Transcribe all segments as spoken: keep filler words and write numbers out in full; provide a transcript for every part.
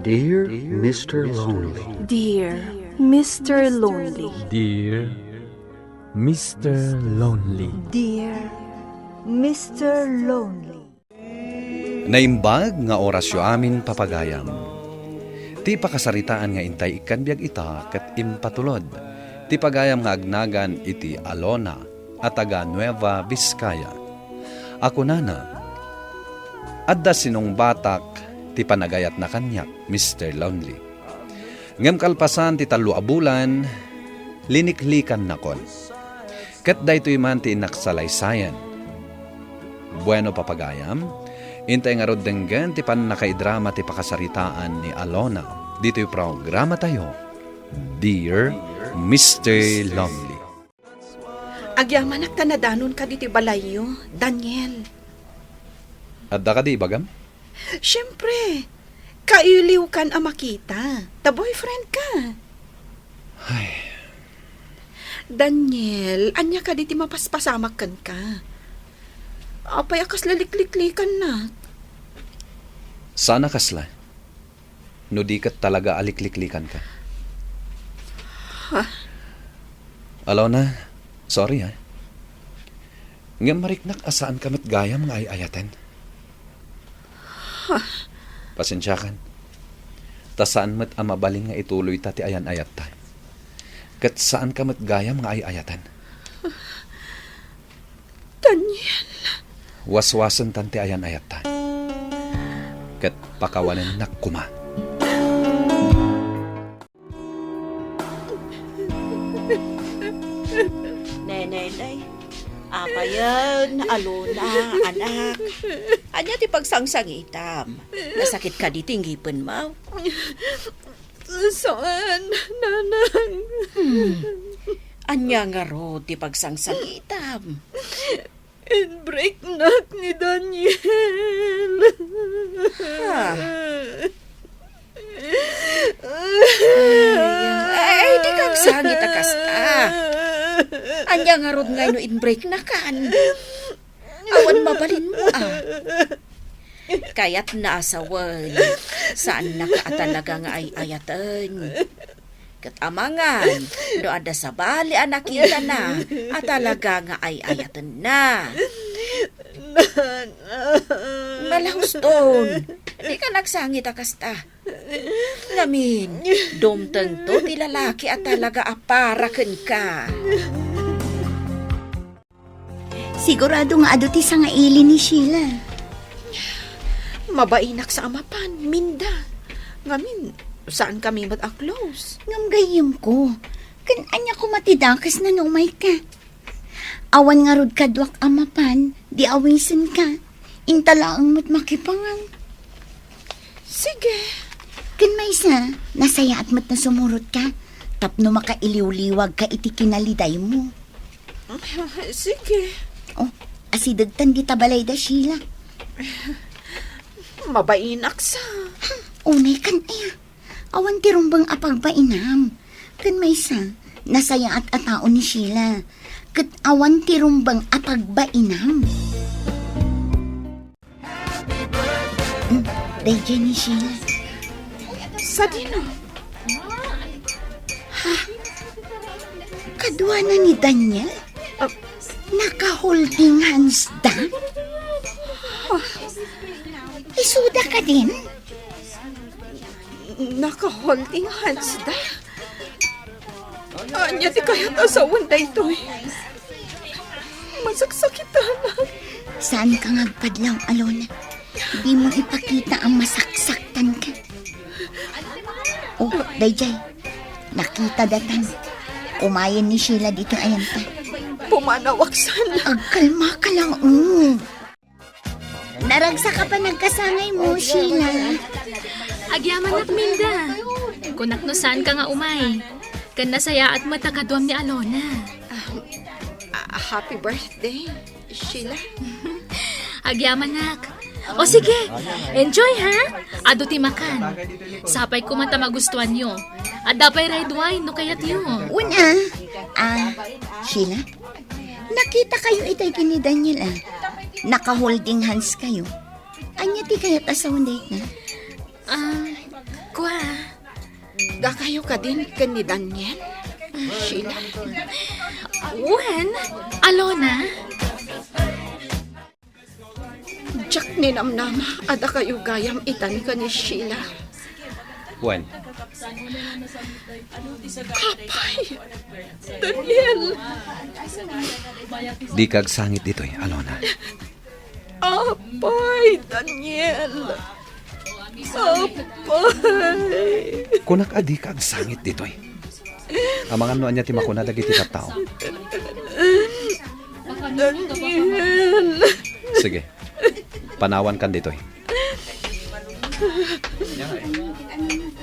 Dear Mister Lonely. Dear Mister Lonely. Dear Mister Lonely. Dear Mister Lonely. Naimbag nga orasyo amin, papagayam. Ti pakasaritaan nga intay ikkan biag ita ket impatulod ti pagayam nga agnagan iti Alona a taga Nueva Vizcaya a kunana, "Adda sinungbatak ti panagayatna kaniak, Mister Lonely. Ngem kalpasan ti tallo a bulan, liniklikannakon. Ket daytoy man ti inaksalaysayan." Bueno, papagayam, intay ngarud denggen ti pannakaidrama ti pakasaritaan ni Alona ditoy programatayo, Dear Mister Lonely. Agyamanak ta nadanonka ditoy balayyo, Daniel. Adda kadi ibagam? Siempre, kailiwkan a makita ta boyfriend ka. Ay. Daniel, ania kadi ti mapaspasamak kenka? Apay a kasla likliklikannak? Saan a kasla. No di ket talaga a likliklikanka. Ha? Alona, sorry, ha. Ngem mariknak a saanka met gayam nga ay-ayaten. Ha? Pasensiakan. Ta saan met a mabalin nga ituloyta ti ayan-ayatta. Ket saanka met gayam nga ay-ayaten. Daniel. Waswasentan ti ayan-ayatta. Ket pakawanennak koma. Nenenay, apayen, Alona, anak. Ania ti pagsangsangitam? Nasakit kadi ti ngipenmo? Saan, Nanang. Hmm. Ania ngarud ti pagsangsangitam? Inbreaknak ni Daniel. Ha? Ay, ay, di ka agsangit a kasta. Ania ngarud nga no inbreaknakan? Awan mabalinmo, a. Kayatna a sawen, saannaka a talaga nga ay-ayaten. Ket amangan, no adda sabali a nakitana a talaga nga ay-ayatenna. Malahuston, di ka agsangit a kasta. Ngamin, dumtengto ti lalaki a talaga a para kenka. Sigurado nga adu ti sangaili ni Sheila. Mabainak sa a mapan, Minda. Ngamin, saankami met a close. Ngem gayyemko, ken ania koma ti dakesna no umayka? Awan ngarud kaduak a mapan, di awisenka. Inta laeng met makipangan. Sige. Ken maysa, nasayaat met no sumurotka, tapno makailiwliwagka iti kinalidaymo. Sige. Oh, asidegtan dita balay da Sheila. Mabainak sa. Hmm, unay kan aya. Awan ti rumbeng a pagbainam. Ken maysa, nasayaat a tao ni Sheila. Ket awan ti rumbeng a pagbainam. Hmm, daydiay ni Sheila. Sadino? Ha? Kaduana ni Daniel? Ah. Naka-holding hands da? Ah. Isuda kadin? Naka-holding hands da? Ania ti kayat a sawen daytoy? Masaksakitanak. Saanka nga agpadlaw, Alona. Dimo ipakita a masaksaktanka. Oh, daydiay. Nakita datan. Kumayen ni Sheila ditoy ayanta. Pumanawak sana. Agkalmaka lang, oh. Naragsak a panagkasangaymo, Sheila. Agyamanak, Minda. Kunak no saanka nga umay. Ken nasayaat met a kaduam ni Alona. Ah, ah, happy birthday, Sheila. Agyamanak. O sige, enjoy ha. Adu ti makan. Sapay koma ta magustuanyo. Adda pay red wine no kayatyo. Wen a. Ah, Sheila? Nakitakayo itay ken ni Daniel, a. Naka-holding hands kayo. Ania ti kayat a sawen dayta? Ah, Kua. Dakayo kadin ken ni Daniel? Sheila? Wen, Alona? Diak ninamnama a dakayo gayam itan ken ni Sheila. Wen. Apay, Daniel. Dika agsangit ditoy, Alona. Apay, Daniel. Apay. Kunak a dika agsangit ditoy. Amangan no ania ti makuna dagiti tattao. Daniel. Sige. Panawankan ditoy.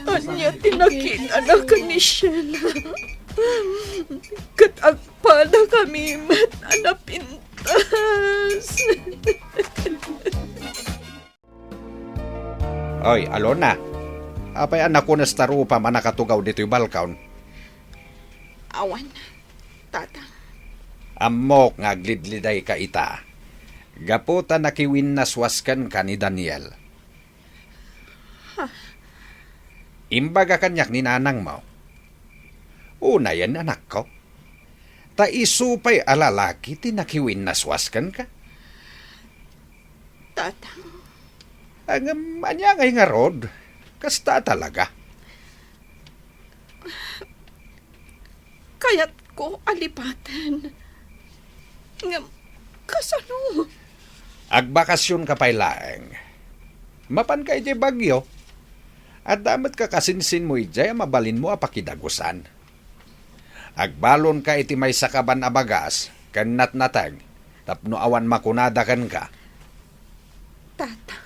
Ania ti nakitana ken ni Sheila? Ket agpadakami met a napintas. Oy, Alona. Apay a nakunas ta rupam a nakatugaw ditoy balkon? Awan, Tata. Ammok nga aglidlidayka ita. Gapu ta nakiwinnaswas kenka ni Daniel. Ha? Imbaga kaniak ni nanangmo. Unayen, anakko. Ta isu pay a lalaki ti nakiwinnaswas kenka. Tatang. Ngem ania ngay ngarud? Kasta a talaga. Kayatko a lipaten. Ngem, kasano? Agbakasionka pay laeng. Mapanka idiay Baguio. Adda met kakasinsinmo idiay a mabalinmo a pakidagusan. Agbalonka iti maysa kaban a bagas ken natnateng tapno awan makunada kenka. Tatang.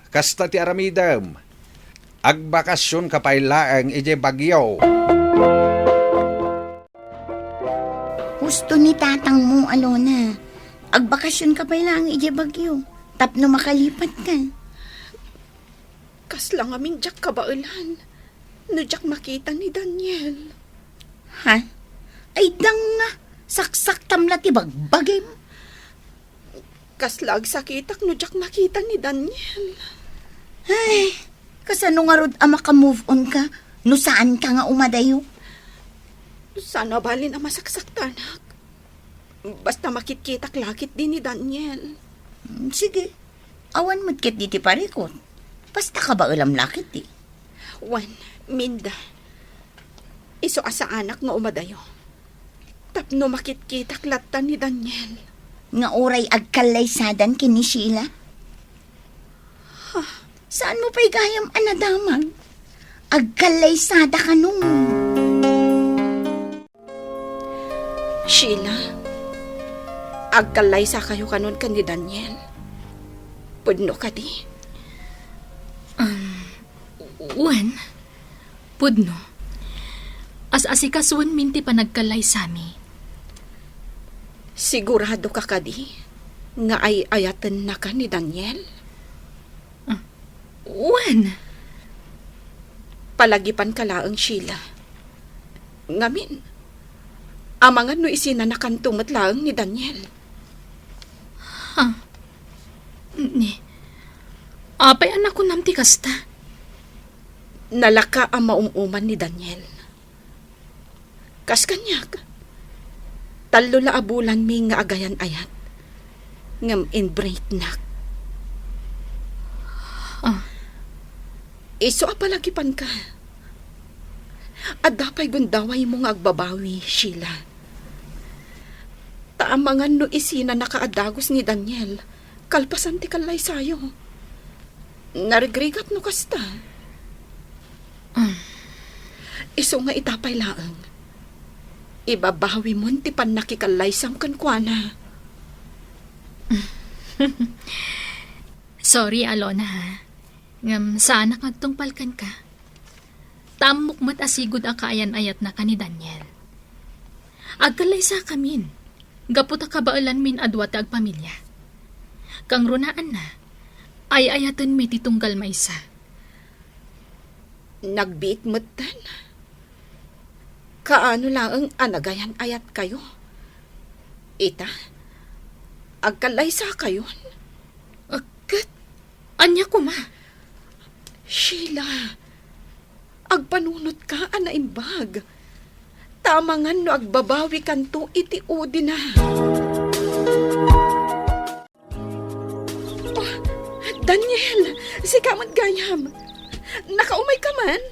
Kasta ti aramidem. Agbakasionka pay laeng idiay Baguio. Husto ni tatangmo, Alona. Agbakasionka pay laeng idiay Baguio tapno makalipatka. Kasla ngamin diak kabaelan no diak makita ni Daniel. Ha? Ay, dang nga, saksaktam la ti bagbagim. Kasla agsakitak no diak makita ni Daniel. Ay, kasano ngarud a maka-move on ka no saanka nga umadayo? Saan a balin a masaksaktanak. Basta makitkitak la ketdi ni Daniel. Mm, sige. Awan met ketdi ti parikut. Basta kabaelam la ketdi. Wen, Minda. Isu a saanak nga umadayo. Tapno makitkitak latta ni Daniel. Nga uray agkallaysadan ken ni Sheila? Saanmo pay gayam a nadamag? Agkallaysada kano. Sheila, agkallaysakayo kanon ken ni Daniel. Pudno kadi? Um, wen, pudno. As-asikasuenmin ti panagkallaysami. Sigurado ka kadi nga ay-ayatennaka ni Daniel? Ah, wen. Palagipanka laeng, Sheila. Ngamin, amangan no isinanakanto met laeng ni Daniel. Ha? Ni, apay a nakunam ti kasta? Nalaka a maum-uman ni Daniel. Kas kaniak, tallo la a bulanmi nga agayan-ayat, ngem inbreaknak. Ah. Isu a palagipanka. Adda pay gundawaymo nga agbabawi, Sheila. Ta amangan no isinanaka a dagus ni Daniel, kalpasan ti kallaysayo. Narigrigat no kasta. Ah. Isu nga ita pay laeng, ibabawimon ti pannakikallaysayo kenkuana. Sorry, Alona, ha. Ngem saanak nga agtungpal kenka. Ta ammok met a sigud a kaayan-ayatnaka ni Daniel. Agkallaysakamin, gapu ta kabaelanmin a dua ti agpamilia. Kangrunaanna, ay-ayatenmi ti tunggal maysa. Nagbiit metten. Kaano laeng a nagayan-ayatkayo? Ita, agkallaysakayon? Ket ania koma? Sheila, Agpanunotka a naimbag. Ta amangan no agbabawikanto iti udina. Oh, Daniel, sika met gayam. Nakaumay ka man?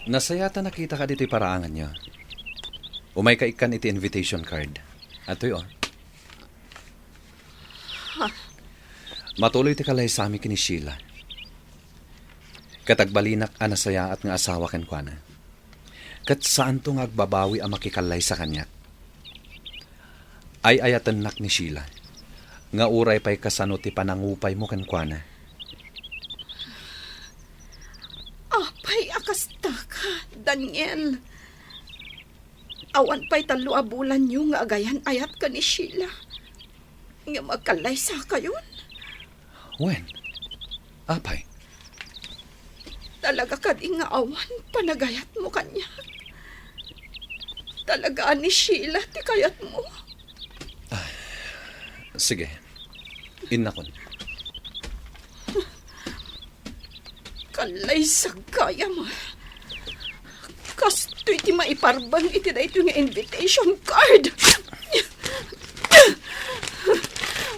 Nasayaat a nakitaka ditoy paraanganyo. Umayka ikkan iti invitation card. Atoy, oh. Ha? Matuloy ti kalaysami ken ni Sheila. Ket agbalinak a nasayaat nga asawa kenkuana. Ket saanto nga agbabawi a makikallaysa kaniak. Ay-ayatennak ni Sheila nga uray pay kasano ti panangupaymo kenkuana. Apay a kasta ka, Daniel? Awan pay tallo a bulanyo nga agayan-ayat ken ni Sheila. Ngem agkallaysakayon? Wen, apay? Talaga kadi nga awan panagayatmo kaniak? Talaga a ni Sheila ti kayatmo? Ah, sige. Innakon. Kallaysa gayam. Kastoy ti maiparbeng iti daytoy nga invitation card.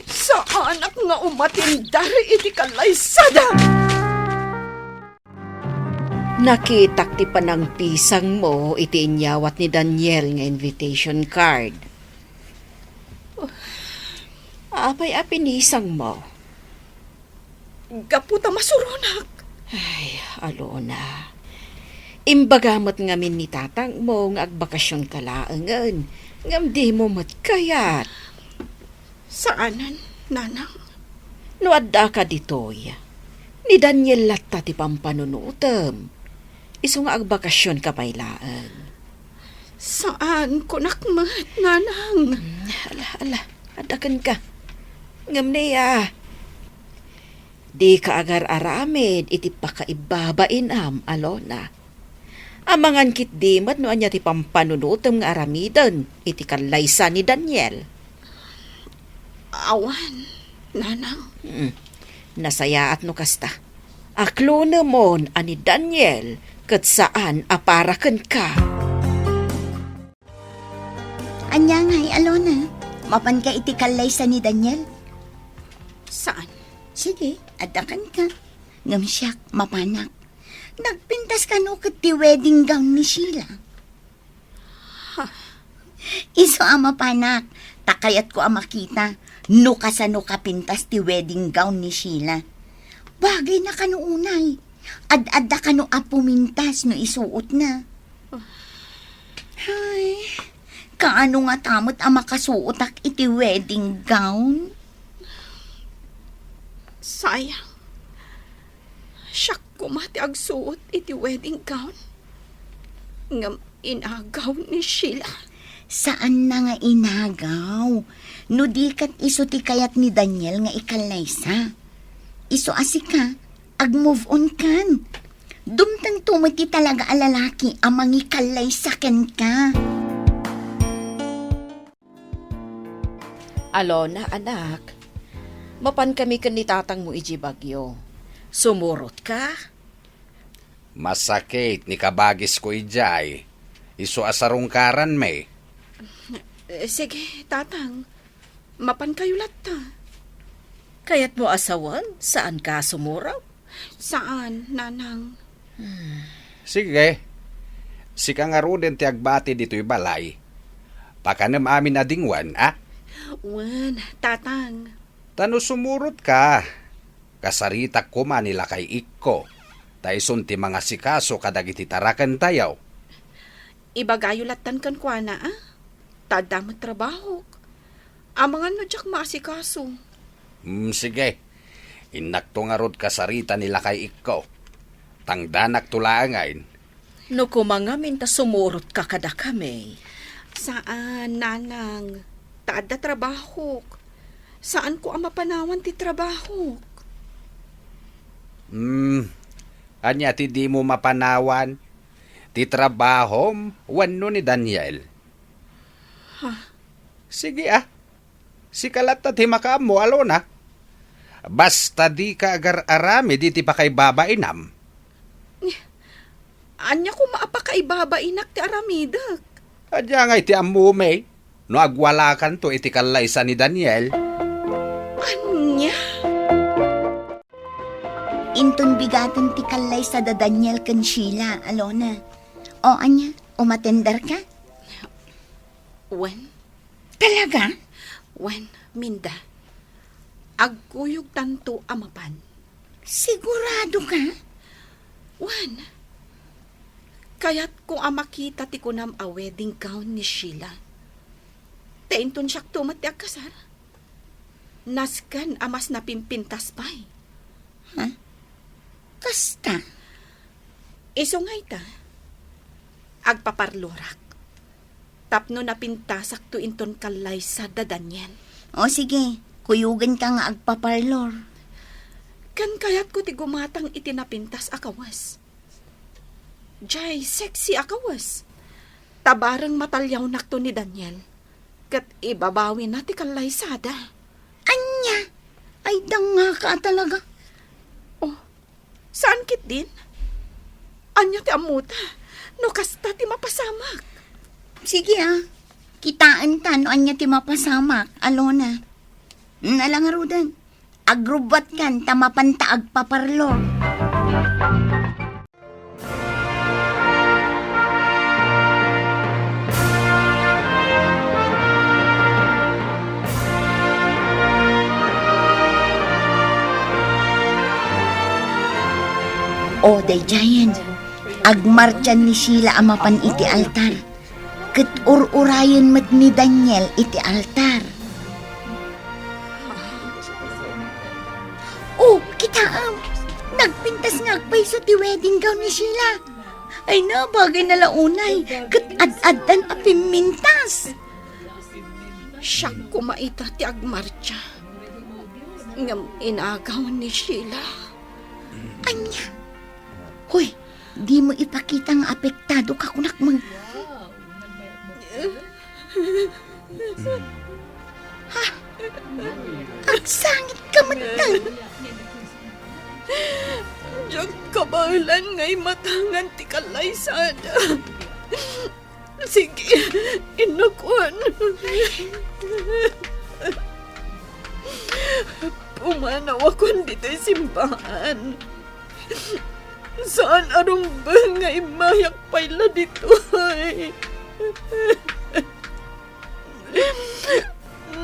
Saanak nga umatindar iti kallaysada. Nakitak ti panangpisangmo iti inyawat ni Daniel nga invitation card. Apay a pinisangmo? Gapu ta masuronak. Ay, Alona. Imbaga met ngamin ni tatangmo nga agbakasionka laengen, ngem dimo met kayat. Saanen, nanang. No addaka ditoy, ni Daniel latta ti pampanunotem. Isu nga agbakasionka pay laeng. Saan, kunak met, nanang. Hmm, ala, ala, adda kenka. Ngem ni, ah, dika agar-aramid iti pakaibabainam, Alona. Amangan ketdi met no ania ti pampanunotem nga aramiden iti kallaysa ni Daniel. Awan, nanang. Mm. Nasayaat no kasta. Aklonemon a ni Daniel ket saan a para kenka. Ania ngay, Alona? Mapanka iti kallaysa ni Daniel? Saan. Sige, adda kenka. Ngem siak, mapanak. Nagpintas kano ket ti wedding gown ni Sheila? Ha? Isu a mapanak, ta kayatko a makita no kasano kapintas ti wedding gown ni Sheila. Bagayna kano unay. Ad-adda kano a pumintas no isuotna. Ay, kaano ngata met a makasuotak iti wedding gown? Sayang. Siak koma ti agsuot iti wedding gown. Ngem inagaw ni Sheila. Saanna nga inagaw. No di ket isu ti kayat ni Daniel nga ikallaysa. Isu a sika, ag-move on kan. Dumtengto met ti talaga a lalaki a mangikallaysa kenka. Alona, anak, mapankami ken ni tatangmo idiay Baguio. Sumurotka? Masakit ni kabagisko idiay. Isu a sarungkaranmi. Eh, sige, tatang. Mapankayo latta. Kayatmo a sawen, saanka a sumurot? Saan, nanang. Hmm. Sige. Sika ngaruden ti agbati ditoy balay. Pakanem amin a dingwen, a? Wen, tatang. Ta no sumurotka, kasaritak koma ni lakay ikko. Ta isun ti mangasikaso kadagiti tarakentayo. Ibagayo lattan kenkuana, a? Ta adda met trabahok. Amangan no diak maasikaso. Hmm, sige. Innakto ngarud kasarita ni lakay ikko. Tangdanakto laengen. No koma ngamin ta sumurotka kadakami. Saan, nanang. Ta adda trabahok. Saanko a mapanawan ti trabahok. Hmm, ania ti dimo mapanawan? Ti trabahom wenno ni Daniel? Ha? Sige, a. Sika latta ti makaammo, Alona. Basta dika agar-aramid iti pakaibabainam. Ni-, Ania koma a pakaibabainak ti aramidek? Ania ngay ti ammom, eh, no agwalakanto iti kallaysa ni Daniel? Ania? Inton bigaten ti kallaysa da Daniel ken Sheila, Alona. O, ania, umatenderka? Wen. Talaga? Wen, Minda. Agkuyogtanto a mapan. Sigurado ka? Wen. Kayatko a makita ti kunam a wedding gown ni Sheila. Ta inton siakto met ti agkasar, nasken a mas napimpintas pay. Ha? Kasta? Isu nga ita, agpaparlorak tapno napintasakto inton kallaysa da Daniel. O sige, kuyogenka nga agpaparlor. Ken kayatko ti gumatang iti napintas a kawes. Jay, sexy a kawes. Ta bareng matalyawnakto ni Daniel, ket ibabawina ti kallaysada. Ania? Ay, dangngaka a talaga. Oh, saan ketdin? Ania ti ammota no kasta ti mapasamak? Sige, ah. Kitaenta no ania ti mapasamak, Alona. Nala ngaruden, agrubbuatkan ta mapanta agpaparlor. O, daydiayen, agmartsa ni Sheila a mapan iti altar, ket ur-urayen met ni Daniel iti altar. Oh, kitaem! Nagpintas nga agpayso ti wedding gown ni Sheila. Ay na, bagay na la unay, ket ad-addan a pimmintas. Siak koma ita ti agmartsa. Ngem inagaw ni Sheila. Ania? Hoy, dimo ipakita nga apektado ka, kunak man. Ha? Agsangit ka met. Diak kabaelan nga imatangan ti kallaysada. Sige, inakwan. Pumanawakon ditoy simbahan. Saan a rumbeng nga immayak pay la ditoy.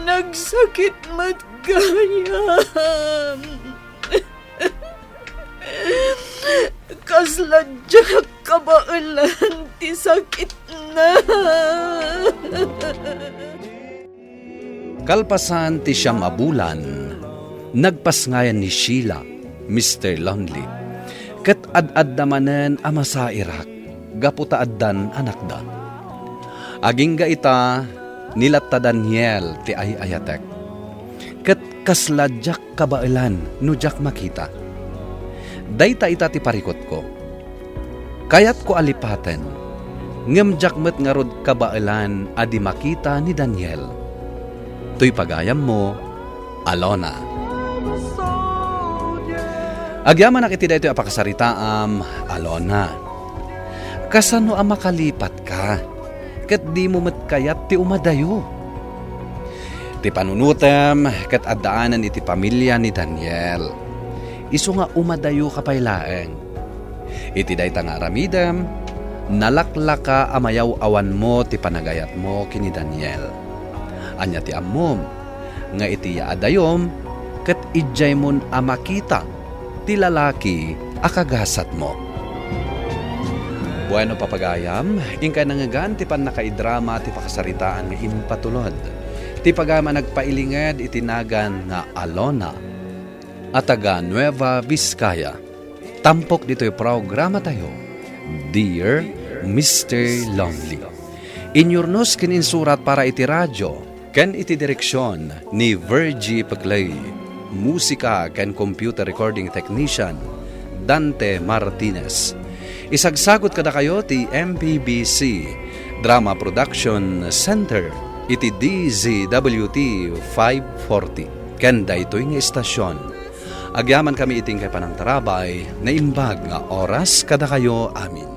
Nagsakit met gayam. Kasla diak kabaelan ti sakitna. Kalpasan ti siam a bulan, nagpasngayan ni Sheila, Mister Lonely, ket ad-adda manen a masairak gapu ta addan anakda. Agingga ita, ni latta Daniel ti ay-ayatek, ket kasla diak kabaelan no diak makita. Dayta ita ti parikutko. Kayatko a lipaten, ngem diak met ngarud kabaelan a di makita ni Daniel. Toy pagayammo, Alona. Agyamanak iti daytoy a pakasaritaam, Alona. Kasano a makalipatka, ket dimo met kayat ti umadayo? Ti panunotem ket addaanen iti pamilia ni Daniel. Isu nga umadayoka pay laeng. Iti dayta nga aramidem, nalaklaka a mayaw-awanmo ti panagayatmo ken ni Daniel. Ania ti ammom nga iti yaadayom ket idiaymon a makita ti lalaki a kagasatmo. Bueno, papagayam, inkay nangngegan ti pannakaidrama ti pakasaritaan nga impatulod. Ti pagayam a nagpailinged iti nagan nga Alona a taga Nueva Vizcaya. Tampok ditoy programatayo, Dear Mister Lonely. Inyurnos ken insurat para iti radio ken iti direksion ni Virgie Peclay. Musika ken computer recording technician, Dante Martinez. Isagsagut kadakayo ti M P B C Drama Production Center iti D Z W T five forty. Ken daytoy nga istasion, agyamankami iti inkay panangtarabay, naimbag nga oras kadakayo amin.